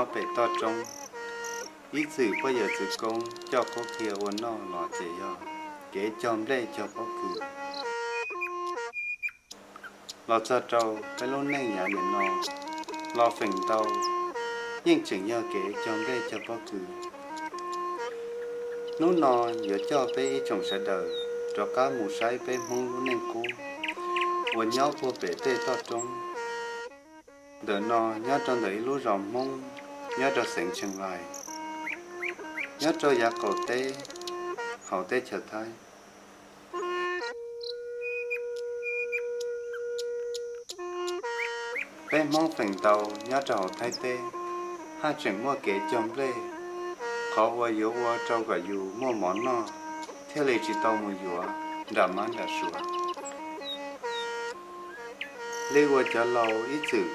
nyob pem toj roob, ib txwm poj yawm txwv koob coj qhuab qhia ua noj los ces yog kev cog nplej cog pob kws. Los txog rau peb lub neej yav nim no, los feem ntau yeej tseem yog kev cog nplej cog pob kws. Hnub no yuav coj peb ib tsoom sawv daws rov qab mus saib peb Hmoob lub neej qub uas nyob puag pem tej toj roob. Ntawm no nyob rau ntawm ib lub zos Hmoob nyob rau xeev Tsheej Lais, nyob rau yav qaum teb hauv teb chaws Thaib. Peb Hmoob feem ntau nyob rau hauv Thaib teb haj tseem muaj kev cog nplej, qhov uas yuav ua rau kom yus muaj mov noj thiaj li tsis tau mus yuav nram mab nram suav. Li uas cov laus ib txwm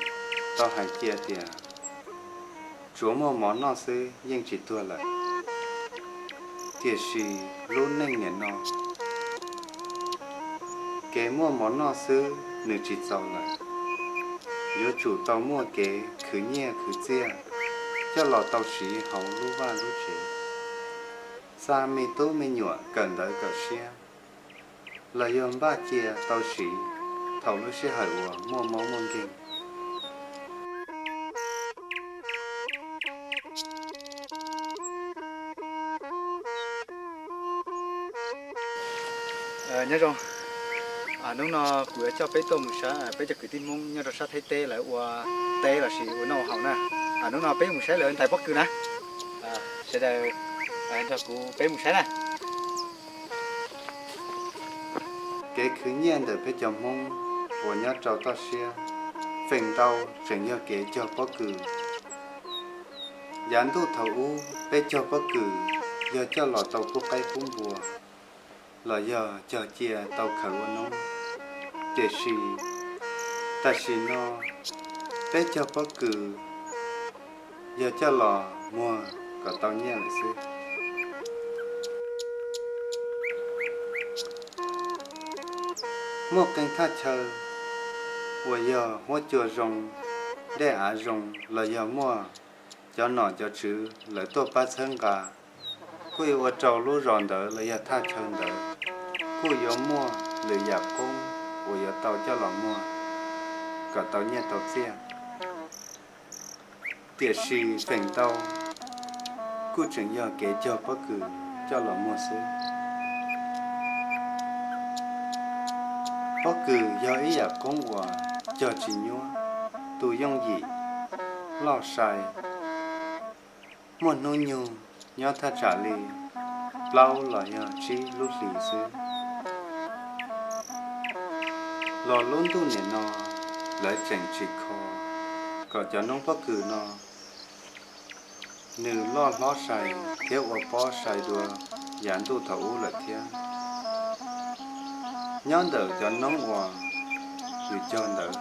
tau hais cia tias, tsuav muaj mov noj xwb yeej tsis tuag lawm. Tiam sis lub neej nim no, kev muaj mov noj xwb nws tsis txaus lawm, yuav tsum tau muaj kev khwv nyiaj khwv txiaj coj los tau siv hauv lub vaj lub tsev, xa me tub me nyuam kawm ntawv kawm siab, los yog npaj cia tau siv thaum lub sij hawm uas muaj mob muaj nkeeg. Nyob zoo, hnub no kuv yuav coj peb tuaj mus saib peb cov kwv tij Hmoob nyob rau sab Thaib teb lawv ua teb los sis ua noj ua haus na. Hnub no peb mus saib lawv ntais pob kws na. Sawv daws nrog kuv peb mus saib na. Kev khwv nyiaj ntawm peb cov Hmoob uas nyob rau toj siab feem ntau tseem yog kev cog pob kws. Yav ntuj thaum ub peb cog pob kws yog coj los tau pub qaib pub npua, los yog cog cia tau khaws ua noob. Tiam sis tam sim no peb cog pob kws yog coj los muag kom tau nyiaj lawm xwb. Muaj qee thaj chaw uas yog huab cua zoo, dej av zoo los yog muaj cov nom cov tswv lawv tuaj pab txhawb nqa, kuj yuav ua rau lub zos ntawd los yog thaj chaw ntawd kuj yuav muaj lwm yam qoob uas yuav tau coj los muag kom tau nyiaj tau txiaj. Tiam sis feem ntau kuj tseem yog kev cog pob kws coj los muag xwb. Pob kws yog ib yam qoob uas cog tsis nyuab, tu yooj yim, loj sai. Muaj hnub nyoog nyob thaj tsam li plaub los yog tsib lub hlis xwb. Los lub ntuj nim no lawv tseem tsim kho kom cov noob pob kws no nws loj hlob sai thiab ua pob sai dua yav ntuj thaum ub lawm thiab. Nyob ntawm cov noob uas yus cog ntawd,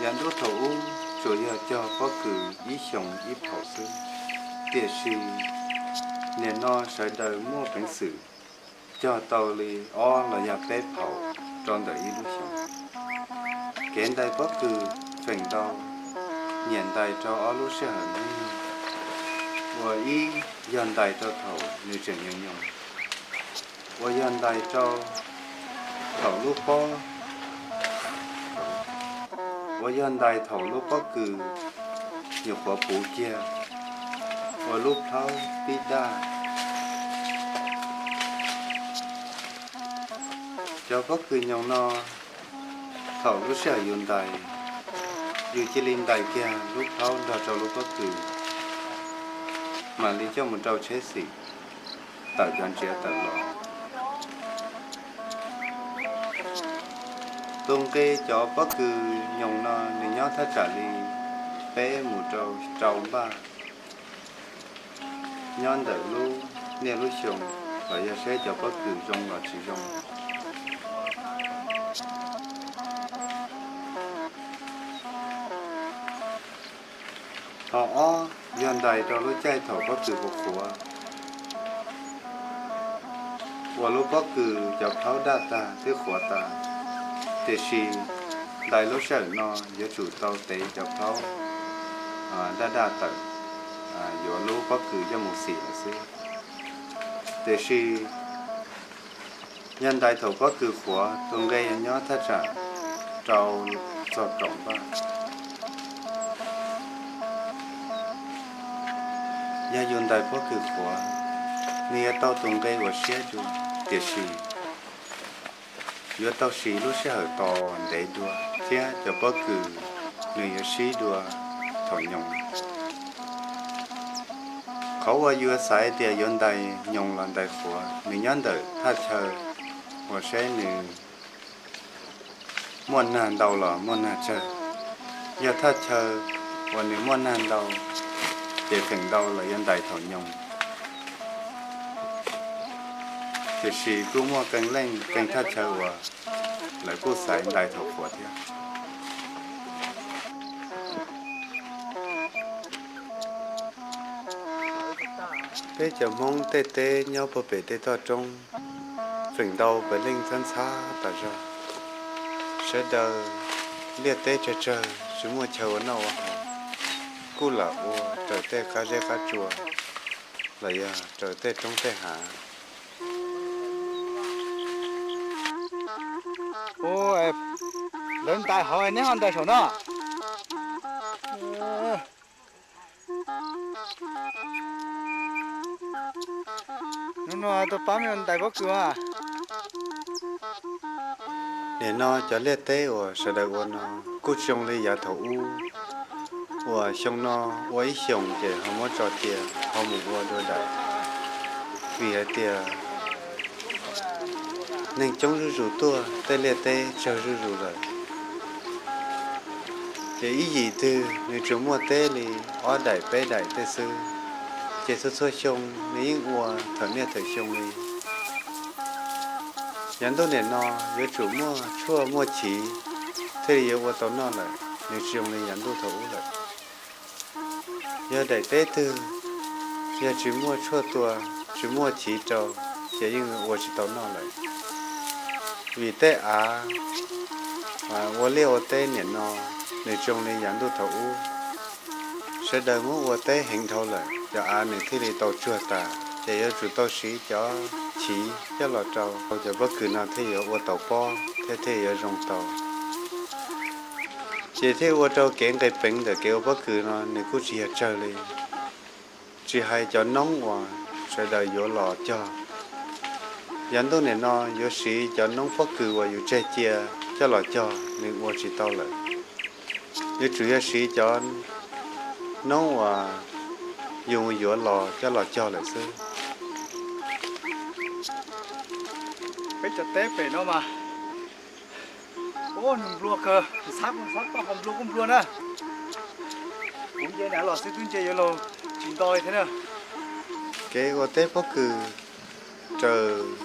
yav ntuj thaum ub tsuas yog cog pob kws ib xyoos ib phaum xwb, tiam sis nim no sawv daws muaj peev xwm cog tau li ob los yog peb phaum rau ntawm ib lub xyoos. Kev ntais pob kws feem ntau nyiam ntais rau ob lub sij hawm hnub nyoog, uas ib yog ntais rau thaum nws tseem nyoos nyoos, uas yog ntais rau thaum lub pob, uas yog ntais thaum lub pob kws nyuam qhuav puv kiag, uas lub plhaub pib daj. Cov pob kws nyoos no, thaum lub sij hawm yus ntais, yus cia li ntais kiag lub plhaub nrog rau lub pob kws, mam li coj mus rau tsheb xim, tawm cov ntsiav tawm los. Tus nqi cov pob kws nyoos no nws nyob thaj tsam li peb mus rau rau npaj, nyob ntawm lub niaj lub xyoo los yog seb cov pob kws zoo los tsis zoo. Ho ob yog ntais rau lub caij thaum pob kws qhuav qhuav, Ua lub pob kws cov plhaub daj tag twb qhuav tas, tiam sis ntais lub sij hawm no yuav tsum tau tev cov plhaub daj daj tawm, yuav lub pob kws coj mus xim lawm xwb. Tiam sis yog ntais thaum pob kws qhuav, tus nqe yuav nyob thaj tsam rau txog kaum npaj. Yog yus ntais pob kws qhuav, nws yuav tau tus nqe uas siab dua, tiam sis yuav tau siv lub sij hawm tos ntev dua thiab cov pob kws nws yuav sib dua thaum nyoos. Qhov uas yuav xaiv tias yuav ntais nyoos los ntais qhuav, nws nyob ntawm thaj chaw uas saib nws muaj nag ntau los muaj nag tsawg. Yog thaj chaw uas nws muaj nag ntau, ces feem ntau lawv yuav ntais thaum nyoos. Tiam sis kuj muaj qee leej qee thaj chaw uas lawv kuj xaiv ntais thaum qhuav thiab. Peb cov Hmoob tej teb nyob puag pem tej toj roob, feem ntau peb leej txhab ntxhab tas zog. Sawv daws liaj teb tsawg tsawg tsis muaj chaw ua noj ua haus, kuj lam ua raws tej qab zeb qab tsua los yog raws tej roob tej hav. Lawv ntais hauv, neb ho ntais saum no. Hnub no tuaj pab mej ntais pob kws. Nim no cov liaj teb uas sawv daws ua no kuj tsis zoo li yav thaum ub, uas xyoo no ua ib xyoos ces ho muab tso cia ho mus ua dua daim, vim hais tias neeg coob zuj zus tuaj, tej liaj teb tsawg zuj zus lawm. Ces ib yim twg nws tsuas muaj teb li ob daim peb daim tej xwb, ces txhua txhua xyoo nws yeej ua thawm niaj thawm xyoo li. Yav ntuj nim no yuav tsum muaj tshuaj muaj chiv thiaj li yuav ua tau noj lawm, nws tsis zoo li yav ntuj thaum ub lawm. Yog daim teb twg yog tsis muaj tshuaj tua, tsis muaj chiv rau, ces yeej ua tsis tau noj lawm. Vim tej av ua liaj ua teb nim no nws tsis zoo li yav ntuj thaum ub. Sawv daws muab ua teb heev dhau lawm, cov av nws thiaj li tau tsuag tas, ces yuav tsum tau siv cov chiv coj los rau, rau cov pob kws no thiaj yuav ua tau pob thiab thiaj yuav zoo tau. Ces thiaj ua rau kev nqis peev ntawm kev ua pob kws no nws kuj tsis yog tsawg li. Tsis hais cov noob uas sawv daws yuav los cog, yav ntuj nim no yuav siv cov noob pob kws uas yus tseg cia coj los cog nws ua tsis tau lawm. Yuav tsum yog siv cov noob uas yus yuav los coj los cog lawm xwb. Peb cov teb pem no mas, ub, nws nplua kawg, xab kuj xab toj, qhov nplua kuj nplua na. Kuv nce nram los xwb twb nce yuav luag tsis nto li thiab na. Kev ua teb pob kws raws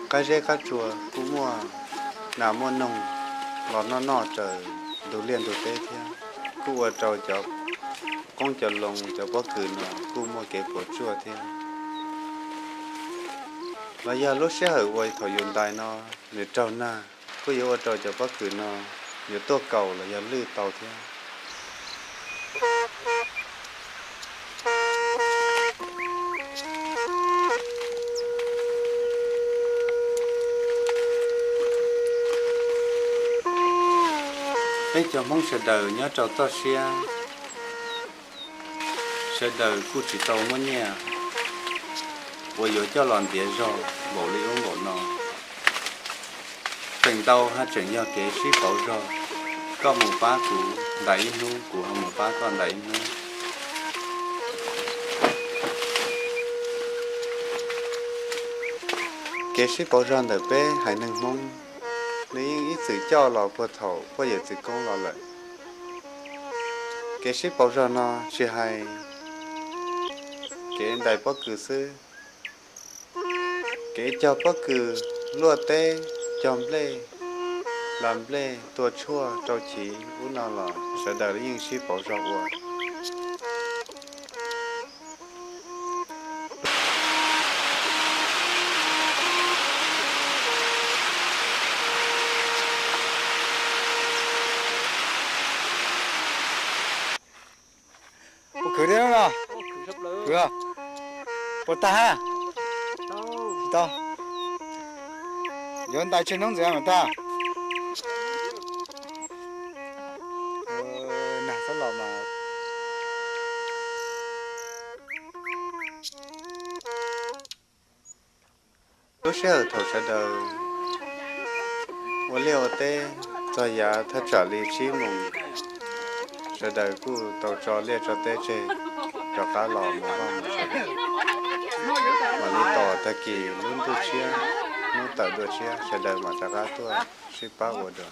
qab zeb qab tsua kuj muaj nas muaj noog los noj noj raws ntug liaj ntug teb thiab, kuj ua rau cov qoob cov loo cov pob kws no kuj muaj kev puas tsuaj thiab. Los yog lub sij hawm uas thaum yus ntais no nws raug nag, kuj yuav ua rau cov pob kws no yuav tuaj kaus los yog lwj tau thiab. Peb cov Hmoob sawv daws nyob rau toj siab, sawv daws kuj tsis tau muaj nyiaj uas yuav coj los ntiav zog npaum li ub npaum no. Feem ntau haj tseem yog kev sib pauv zog, koj mus pab kuv ntais ib hnub, kuv ho mus pab koj ntais ib hnub. Kev sib pauv zog ntawm peb haiv neeg Hmoob, nws yeej ib txwm coj los puag thaum poj yawm txwv koob los lawm. Kev sib pauv zog no tsis hais kev ntais pob kws xwb, kev cog pob kws, luaj teb, cog nplej, hla nplej, tua tshuaj, rau chiv ub no los sawv daws yeej sib pauv zog ua. Puas tag hab? Tsis tau. Yuav ntais tsheej hnub ntxiv mas tag. Nag xob los mas. Lub sij hawm thaum sawv daws ua liaj ua teb txog yav thaj tsam li tsib moos, sawv daws kuj tau tso liaj tso teb tseg rov qab los mus vaj mus tsev. Mam li tos tag kis lub ntuj tshiab, hnub tawm dua tshiab sawv daws mam rov qab tuaj sib pab ua dua.